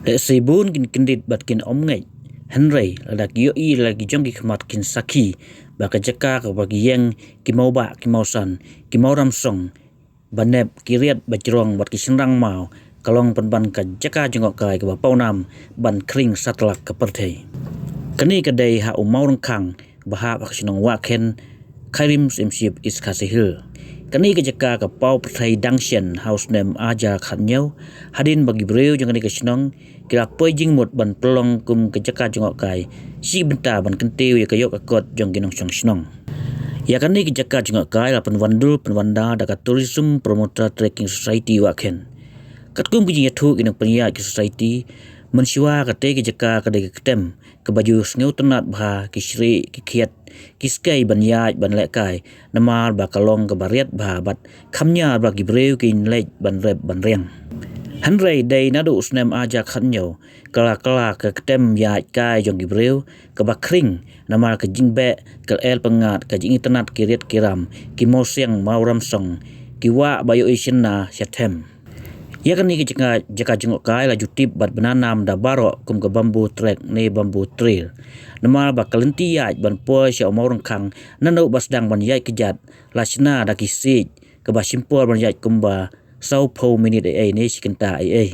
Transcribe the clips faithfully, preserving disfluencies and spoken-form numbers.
Lehse bun kin kyndit bad kin ym ngeit, hynrei lada ki ïohi la ki jong ki khmat kin sakhi ba ka jaka kaba ki ïeng, ki mawbah, ki mawsan, ki mawramsong, ba nep, ki riat ba jrong bad ki shynrang maw, ka long pynban ka jaka jngohkai kaba pawnam ban khring satlak ka pyrthei. Kane ka dei ha u Mawrengkhang ba hap ha ka shnong Wahkhen, Khyrim, Syiemship, East Khasi Hills. Kane ka jaka ka paw pyrthei dang shen ha u snem arhajar khathynñiew, hadien ba ki briew jong kane ka shnong ki la poi jingmut ban pynlong kum ka jaka jngohkai shi bynta ban kyntiew ïa ka ïoh ka kot jong ki nongshong shnong. Ïa kane ka jaka jngohkai la pynwandur pynwanda da ka Tourism Promoter Trekking Society Wahkhen. Katkum ka jingïathuh ki nongpynïaid ka society, mynshuwa kata ka jaka ka dei ka ktem kaba ju sngewtynnad bha, ki shrieh, ki khiat, ki skei ban ïaid ban lehkai, namar ba ka long kaba riat bha bad kham ñiar ba ki briew kin leit ban rep ban riang. Hynrei dei naduh u snem arhajar khathynñiew ka la kylla ka ktem ïaid kai jong ki briew kaba khring, namar ka jingbeh, ka el pyngngad, ka jingitynnad ki riat ki ram, ki mawsiang mawramsong, ki wah ba ïohi shynna shathem. Ïa kane ka jaka, jaka jngohkai la ju tip bad bna nam da baroh kum ka bamboo trek ne bamboo trail. Namar ba ka lynti ïaid ban poi sha u Mawrengkhang naduh ba sdang ban ïaid kjat la shna da ki siej kaba shim por ban ïaid kumba sawphew minit ei ei ne shi kynta ei ei.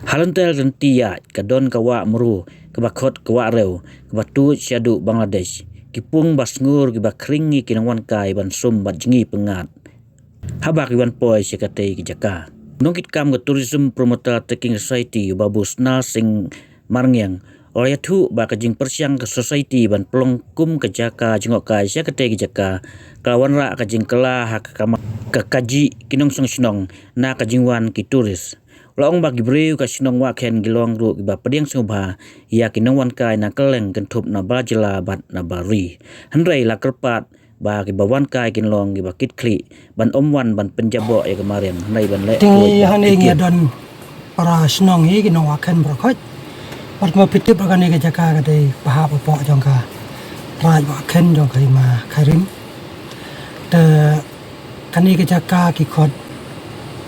Ha lynter ka lynti ïaid ka don ka wah mru kaba khot ka Wah Rew kaba tuid shaduh Bangladesh. Ki pung ba sngur kiba khring ïa ki nongwan kai ban sum bad jngi pyngngad haba ki wan poi sha katei ka jaka. Nongkitkam ka Tourism Promoter Trekking Society, u Babu Snar Singh Marngiang, u la ïathuh ba ka jingpyrshang ka society ban pynlong kum ka jaka jngohkai sha katei ka jaka ka la wanrah ka jingkylla ha ka kam, ka kajih ki nongshong shnong na ka jingwan ki tourist. U la ong ba ki briew ka shnong Wahkhen ki long ruh kiba pdiang sngewbha ïa ki nongwan kai na kylleng kynthup na baroh jylla bad na baroh ri. Hynrei la kyrpad ba kiba wan kai kin long kiba kitkhlieh ban ym wan ban pynjaboh ïa ka mariang hynrei ban leh. Te ngi hangne ngi don para shnong hi ki nong Wahkhen baroh khoit. Bad kumba phi tip ba kane ka jaka ka dei ba hap hapoh jong ka raid Wahkhen jong ka hima Khyrim. Te kane ka jaka ki khot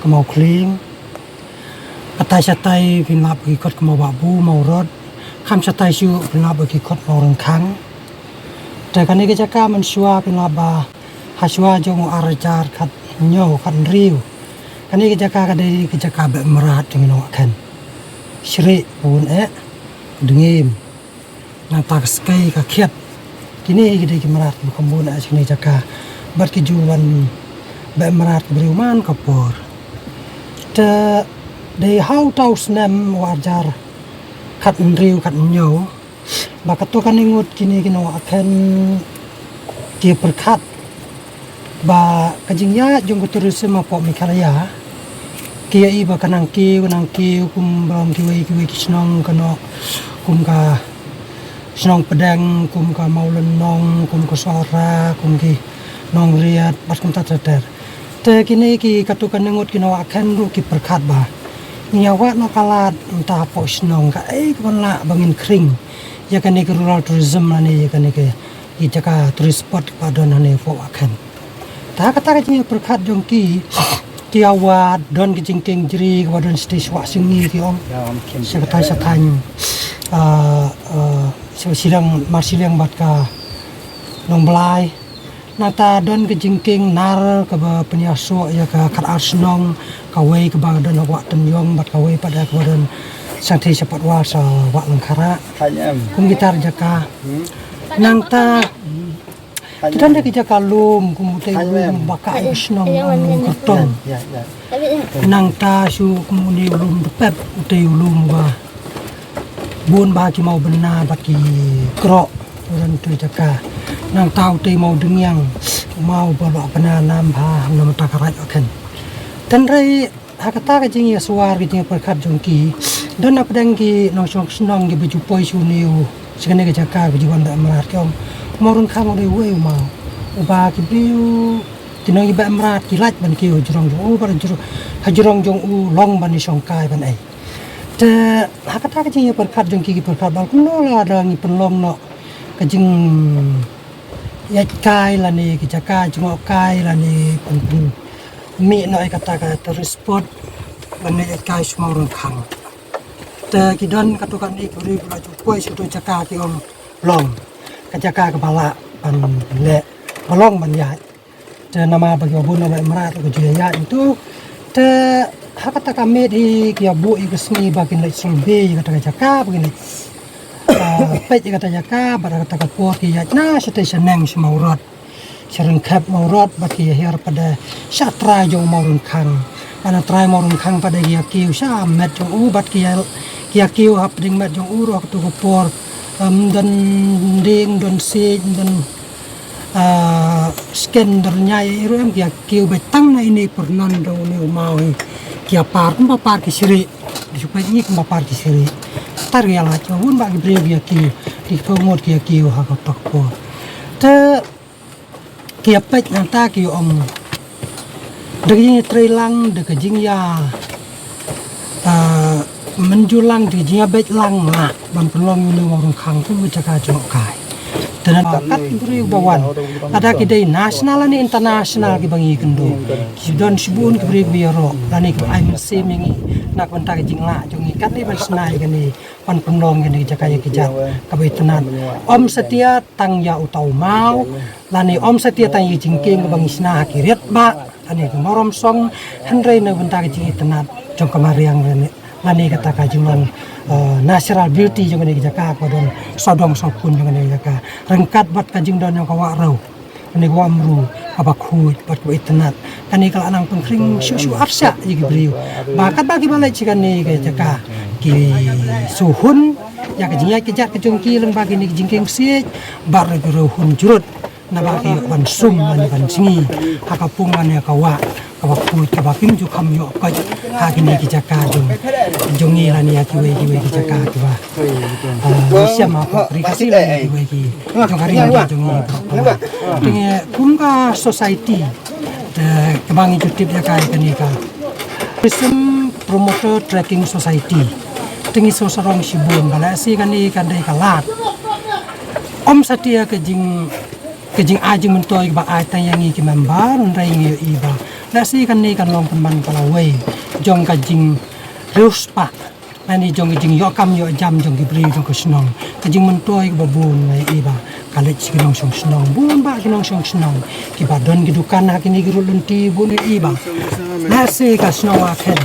ka Mawkhlieng. Batai shatai phin lap ki khot ka Mawbahbu, Mawrot. Kham shatai shuh phin lap ki khot Mawrengkhang. Te kane ka jaka mynshuwa phin lap ba ha shuwa jong u arhajar khathynñiew khathynriew. Kane ka jaka ka dei ka jaka beh mrad jong ki nong Wahkhen. Shrieh, bun eh, dngiem. Nangta ka skei ka khiat. Kine ki dei ki mrad kiba kham bun eh sha kane ka jaka. Bad ki ju wan beh mrad ki briew man ka por. Te dei ha uta u snem u arhajar khathynriew khathynñiew ba kato kane ngut kine ki nong Wahkhen ki pyrkhat ba ka jingïaid jong ka tourism hapoh Meghalaya ki ïohi ba ka nang kiew, ka nang kiew kum ba long kiwei kiwei ki shnong, ka noh kum ka shnong Pdeng, kum ka Mawlynnong, kum ka Sohra, kum ki Nongriat bad kumta ter ter. Te kine ki kato kane ngut ki nong Wahkhen ruh ki pyrkhat ba ngi ïa wad noh ka lad mynta hapoh shnong, kaei kaban lah ba ngin khring ïa kane ka rural tourism lane ïa kane ka ki jaka tourist spot ba don hangne hapoh Wahkhen. Te ha kata ka jingïapyrkhat jong ki, ki ïa wad, don ka jingkieng jri kaba don shatei shuwa shngi ki ong. Sha katai sha thaiñ, ah, ah, sha shiliang, marshiliang bad ka Nongblai. Nangta don ka jingkieng nar kaba pynïasoh ïa ka khatar shnong, kawei kaba don ha Wah Tynïong bad kawei pat kaba don shangthie shapoh wah sha Wah Lyngkharah. Kum kita ki jaka. Nangta ki don da ki jaka lum, kum utei u lum ba ka ai shnong, lum Kyrtong. Nangta shu kum une u lum Dpep, utei u lum ba bun ba ki maw bynna bad ki kroh. U don tu jaka. Nangta utei maw Dyngiang, maw ba la bynna nam ba ha namar ka raid Wahkhen. Tynrai ha kata ka jingïaswar ka jingïapyrkhat jong ki, don na pdeng ki nongshong shnong kiba ju poi shu niew sha kane ka jaka ba ju wan beh mrad ki ong. Mawrengkhang u dei uwei u maw uba ki briew ki nong ki beh mrad ki lait ban kiew jrong jong u, ba jrong, ha jrong jong u long ban ïashong kai ban ei. Te ha kata ka jingïapyrkhat jong ki ki pyrkhat ba kumno lada ngi pynlong noh ka jingïaid kai lane ka jaka jngoh kai lane pyn, pynmih noh ïa kata ka tourist spot ban ïaid kai sha Mawrengkhang. Te ki don katto katne ki briew ba ju poi sha kato jaka ki ong long ka jaka kaba lah ban leh, ba long ban ïaid. Te namar ba kiba bun la mrad ka ju ïaid ïa itu. Te ha kata ka miet hi ki ïa buh ïa ka sngi ba kin leit survey ïa kata ka jaka, ba kin leit, ah, peit ïa kata jaka, bad ha kata ka por ki ïaid na shatei shaneng sha Mawrot, sha Ryngkhep Mawrot, bad ki ïa hiar pat de sha trai jong Mawrynkhang. Bad na trai Mawrynkhang pat de ki ïa kiew sha met jong u, bad ki ïa, ki ïa kiew hapdeng met jong u ruh ha kato ka por. Em, don dieng, don siej, don, ah, sken, don ñiah, ïa ruh em, ki ïa kiew beit tang na ine i pyrnon jong une u maw hi. Ki ïa par kumba par ki shrieh. Dei shu peit ngi kumba par ki shrieh. Tar ki ïa lait, bun bah ki briew ki ïa kiew. Ki phew ngut ki ïa kiew ha kato ka por. Te ki ïa peit nangta ki ong, da ka jingïatreilang, da ka jingïa, ah, mynjur lang, da ka jingïabeit lang lah ban pynlong ïa une u Mawrynkhang kum ka jaka jngohkai. Te nangta kat ki briew ba wan, lada ki dei national lane international kiba ngi kynduh, ki don shibun ki briew kiba ïaroh lane kiba ai mynsiem ïa ngi na ka bynta ka jinglah jong ngi, kat ne ban shna ïa kane, ban pynlong ïa kane ka jaka ïa ki jait kaba itynnad. Ym satia tang ïa uta u maw, lane ym satia tang ïa ka jingkieng kaba ngi shna ha ki riat bah, lane ka Mawrong Song, hynrei na ka bynta ka jingitynnad jong ka mariang lane, lane kata ka jinglong, eh, natural beauty jong kane ka jaka, kaba don sawdong sawkun jong kane ka jaka, ryngkat bad ka jingdon jong ka Wah Rew, kane ka Wah Mru kaba khuid bad kaba itynnad. Kane ka la nang pynkhring shuh shuh arshah ïa ki briew ba katba kiba leit sha kane ka jaka ki shu hun ïa ka jingïaid ka jat ka jong ki lyngba kine ki jingkieng siej, bad ruh ki riew hun jrut, naba ki ïoh ban sum lane ban sngi ha ka pung lane ka wah kaba khuid, kaba kim ju kham ïoh koit ha kine ki jaka jong, jong ngi lane ïa kiwei kiwei ki jaka kiba, ah, ngi shem ha ka Ri Khasi lane ïa kiwei ki jong ka ri jong ngi. Te ngi kum ka society, te kaba ngi ju tip ïa ka, ïa kane ka Tourism Promoter Trekking Society, te ngi sngewsarong shibun ba lehse kane kan dei ka lad. Ym satia ka jing, ka jingai jingmyntoi kaba ai tang ïa ngi ki member, hynrei ngi ïohi ba lehse kane kan long pynban ka lawei jong ka jingriewspah lane jong ka jingïoh kam ïoh jam jong ki briew jong ka shnong. Ka jingmyntoi kaba bun ngi ïohi ba ka leit sha ki nongshong shnong, bun bah ki nongshong shnong kiba don ki dukan ha kine ki rud lynti, bun ngi ïohi ba lehse ka shnong Wahkhen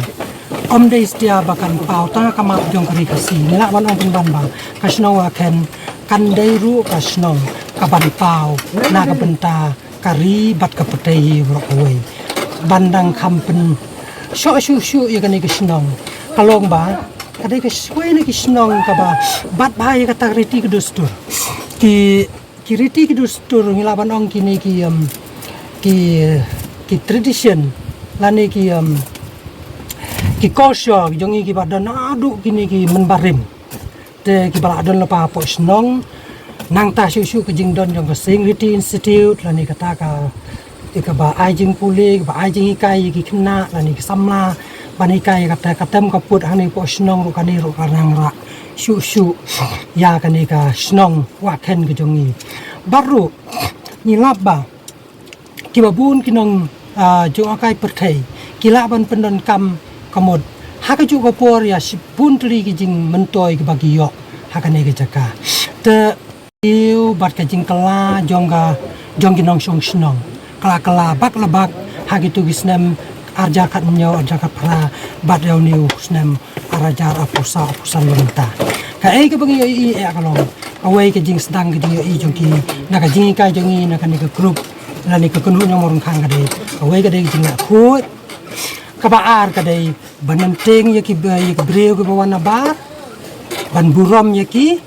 ym dei satia ba kan paw tang ha ka map jong ka Ri Khasi. Ngi lah ban ong pynban ba ka shnong Wahkhen kan dei ruh ka shnong kaban paw na ka bynta ka ri bad ka pyrthei hi baroh kawei. Ban dang kham pynshoh shuh shuh ïa kane ka shnong, ka long ba ka dei kawei na ki shnong kaba bat bha ïa kata ka riti ka dustur. Ki, ki riti ki dustur, ngi lah ban ong kine ki, em, ki, ki tradition lane ki, em, ki culture jong ngi kiba don naduh kine ki mynbarim. Te kiba la don lypa hapoh shnong, nangta shuh shuh ka jingdon jong ka Sing Riti Institute lane kata ka, ïa kaba ai jingpule, kaba ai jinghikai ïa ki khynnah lane ki samla ban hikai ïa kata ka tem ka put hangne hapoh shnong ruh, kane ruh ka nang rah shuh shuh ïa kane ka shnong Wahkhen ka jong ngi. Bad ruh ngi lap ba kiba bun ki nong, ah, jngohkai pyrthei ki lah ban pyndonkam ka mut ha kajuh ka por ïa shibun tylli ki jingmyntoi kiba ki ïoh ha kane ka jaka. Te ïa bad ka jingkylla jong ka, jong ki nongshong shnong, ka la kylla bak la bak ha kito ki snem ar hajar khathynñiew, ar hajar khatphra bad ïa une u snem ar hajar arphew saw, arphew san ba mynta. Kaei kaba ngi ïohi eh ka long kawei ka jingsdang ka jingïohi jong ki na ka jinghikai jong ngi na kane ka group lane ka kynhun ïa u Mawrynkhang ka dei, kawei ka dei ka jingleh khuid. Kaba ar ka dei ban ïeng ïa ki, ïa ki briew kiba wan na bar, ban burom ïa ki.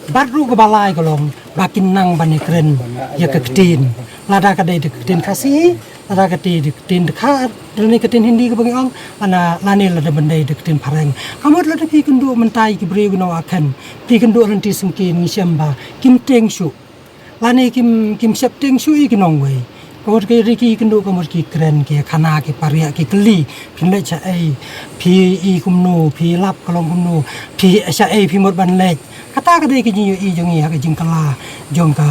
Bad ruh kaba lai ka long ba kin nang ban ïakren ïa ka ktien, lada ka dei da ka ktien Khasi, lada ka dei da ka ktien Dkhar, lane ka ktien Hindi kaba ngi ong, lane, lane lada ban dei da ka ktien Phareng. Ka mut lada phi kynduh mynta ïa ki briew ki nong Wahkhen, phi kynduh lynti syngkien, ngi shem ba kim tieng shuh lane kim, kim sheptieng shuh ïa ki nongwei. Ka mut ki ri ki kynduh ka mut ki kren, ki khana, ki pariah, ki kylli, phin leit shaei, phi i kumno, phi lap ka long kumno, phi shaei phi mut ban leit. Kata ka dei ka jingïohi jong ngi ha ka jingkylla jong ka,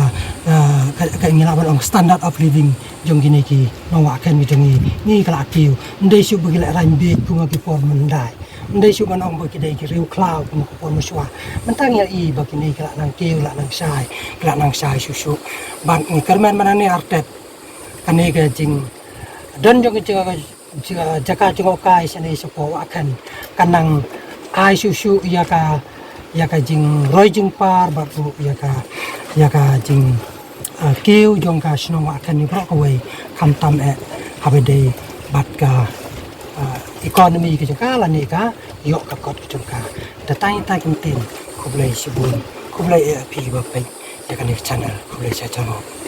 ah, ka, ka ngi lah ban ong standard of living jong kine ki nongwah khein ki jong ngi. Ngi ka la kiew. Ym dei shuh ba ki la rang beit kum ha ki por myndai. Ym dei shuh ban ong ba ki dei ki riewkhlaw kum ha ki por mynshuwa. Mynta ngi ïohi ba kine ki la nang kiew, la nang shai, ki la nang shai shuh shuh. Bad ngi kyrmen mynta ne artet kane ka jing don jong ka jaka jngohkai shane shapoh Wahkhen ka nang ai shuh shuh ïa ka, ïa ka jingroi jingpar bad ruh ïa ka, ïa ka jing, ah, kiew jong ka shnong Wahkhen baroh kawei, khamtam eh haba dei bad ka, ah, economy ka jong ka lane ka ïoh ka kot ka jong ka. Te tang ita ki ktien, khublei shibun, khublei ïa phi ba peit ïa kane ka channel, khublei shihajar nguh.